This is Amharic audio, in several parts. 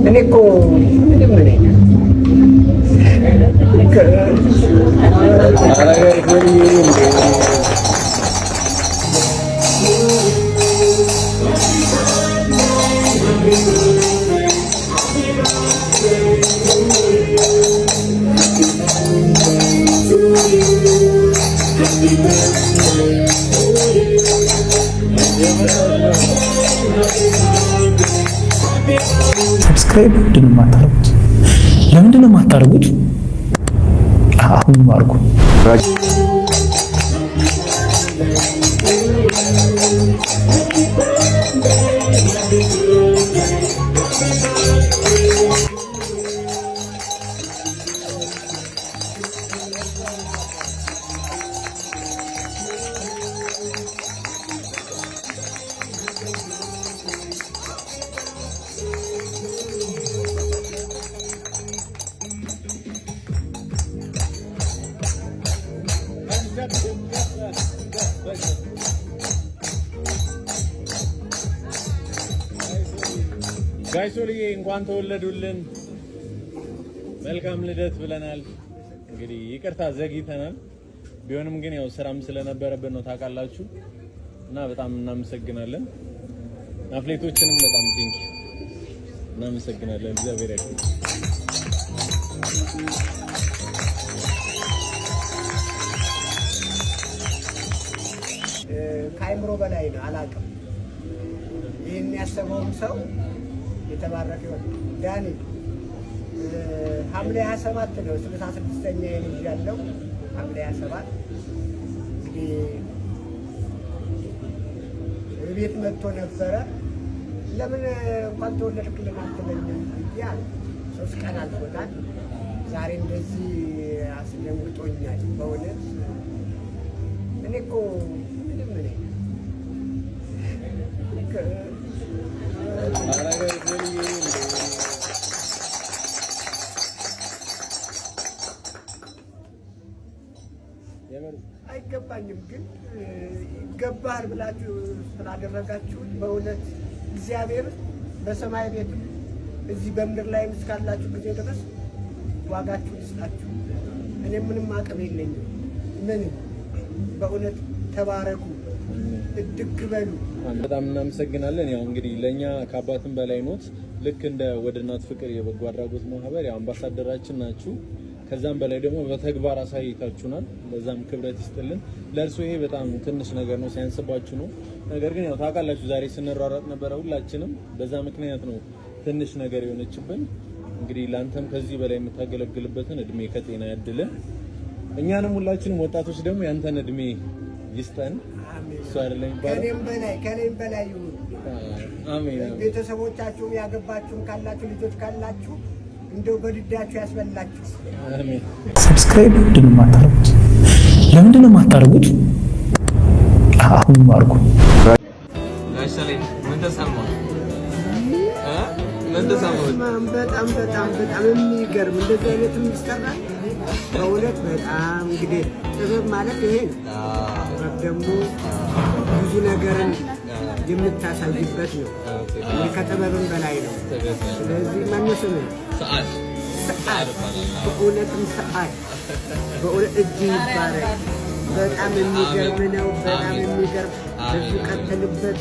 እኔ እኮ ምንም ነኝ። Subscribe ምንድን ነው የማታደርጉት? ለምንድን ነው የማታደርጉት? አሁን አድርጉ። ጋሽ ሶልዬ እንኳን ተወለዱልን፣ መልካም ልደት ብለናል። እንግዲህ ይቅርታ ዘግይተናል። ቢሆንም ግን ያው ስራም ስለነበረብን ነው ታውቃላችሁ። እና በጣም እናመሰግናለን። አትሌቶችንም በጣም thank you እናመሰግናለን። እግዚአብሔር ያክብር። ከአይምሮ በላይ ነው። አላውቅም። ይህን ያሰበውም ሰው የተባረከ ይሆን። ዳኒ ሐምሌ 27 ነው 66ኛ ልጅ ያለው ሐምሌ 27 እንግዲህ ቤት መጥቶ ነበረ። ለምን እንኳን ተወለድክልን አትለኝም ብዬ አለ። 3 ቀን አልፎታል። ዛሬ እንደዚህ አስደንግጦኛል በእውነት። እኔ እኮ ምንም ነኝ። ኧረ ጋሽ ሶልዬ የምር አይገባኝም፣ ግን ይገባል ብላችሁ ስላደረጋችሁት በእውነት እግዚአብሔር በሰማይ ቤትም እዚህ በምድር ላይም እስካላችሁ ጊዜ ድረስ ዋጋችሁን ይስጣችሁ። እኔ ምንም አቅም የለኝም፣ ምንም። በእውነት ተባረኩ፣ እድግ በሉ። በጣም እናመሰግናለን። ያው እንግዲህ ለእኛ ከአባትም በላይ ኖት። ልክ እንደ ወደ እናት ፍቅር የበጎ አድራጎት ማህበር ያው አምባሳደራችን ናችሁ። ከዛም በላይ ደግሞ በተግባር አሳይታችሁናል። ለዛም ክብረት ይስጥልን። ለእርሱ ይሄ በጣም ትንሽ ነገር ነው፣ ሲያንስባችሁ ነው። ነገር ግን ያው ታውቃላችሁ ዛሬ ስንሯሯጥ ነበረ ሁላችንም። በዛ ምክንያት ነው ትንሽ ነገር የሆነችብን። እንግዲህ ለአንተም ከዚህ በላይ የምታገለግልበትን እድሜ ከጤና ያድልን። እኛንም ሁላችንም ወጣቶች ደግሞ ያንተን እድሜ ይስጠን። እሱ አይደለም የሚባለው? ከኔም በላይ ከኔም በላይ ይሁን። አሜን አሜን። ቤተሰቦቻችሁም ያገባችሁም ካላችሁ ልጆች ካላችሁ እንደው በድዳችሁ ያስበላችሁ። አሜን። Subscribe ምንድን ነው የማታደርጉት? ለምንድን ነው የማታደርጉት? አሁን አድርጉ። ጋሽ ሰሌም ምን ተሰማ? ምን ተሰማ? በጣም በጣም በጣም የሚገርም እንደዚህ አይነትም ይሰራል። በእውነት በጣም እንግዲህ ጥበብ ማለት ይሄ ነው። ጥበብ ደግሞ ብዙ ነገርን የምታሳይበት ነው። እንግዲህ ከጥበብም በላይ ነው። ስለዚህ ማነው ስምህ? ሰዓድ። ሰዓድ። በእውነትም ሰዓድ፣ በእውነት እጅ ይባረክ። በጣም የሚገርም ነው። በጣም የሚገርም፣ በዚሁ ቀጥልበት።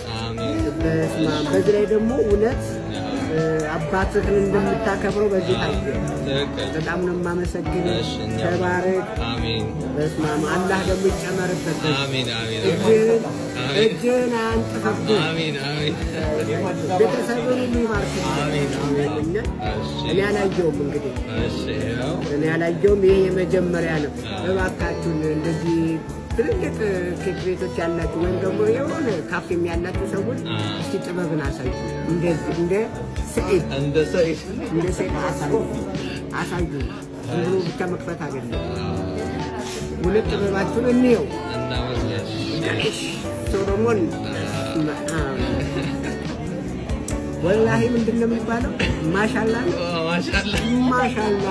በስመ አብ። በዚህ ላይ ደግሞ እውነት አባትህን እንደምታከብረው በዚህ ታየ። በጣም ነው የማመሰግነው። ተባረክ። በስመ አብ። አላህ ደግሞ ይጨመርበት። እጅህን አያንጥፍብህ። ቤተሰብን ሁሉ ይባርክ። እኔ አላየሁም፣ እንግዲህ እኔ አላየሁም። ይሄ የመጀመሪያ ነው። እባካችሁን እንደዚህ ትልልቅ ኬክ ቤቶች ያላችሁ ወይም ደግሞ የሆነ ካፌም ያላችሁ ሰዎች እስቲ ጥበብን አሳዩ። እንደዚህ እንደ ሰኢድ እንደ ሰኢድ እንደ ሰኢድ አሳዩ አሳዩ። ዝም ብሎ ብቻ መክፈት አይደለም። ሁለት ጥበባችሁን እንየው። ሶሎሞን ወላሂ ምንድን ነው የሚባለው? ማሻላ ማሻላ።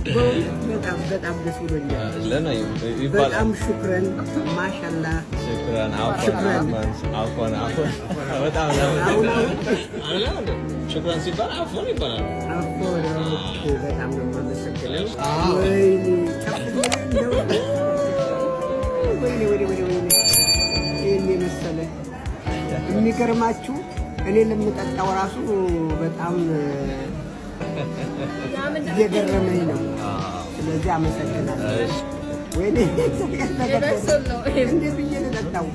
በእውነት በጣም በጣም ደስ ብሎኛል። በጣም شكرا፣ ማሻላ። شكرا። شكرا። عفوا عفوا። በጣም አሁን አሁን شكرا ሲባል عفوا ይባላል። عفوا፣ okay። በጣም ነው የማመሰግነው። ወይኔ ጨፍኜ እንደው፣ ወይኔ ወይኔ ወይኔ ወይኔ፣ ይሄን የመሰለ። የሚገርማችሁ እኔ ለምጠጣው ራሱ በጣም እየገረመኝ ነው። ስለዚህ አመሰግናለሁ። ወይኔ፣ እንዴት ብዬ ልጠጣው?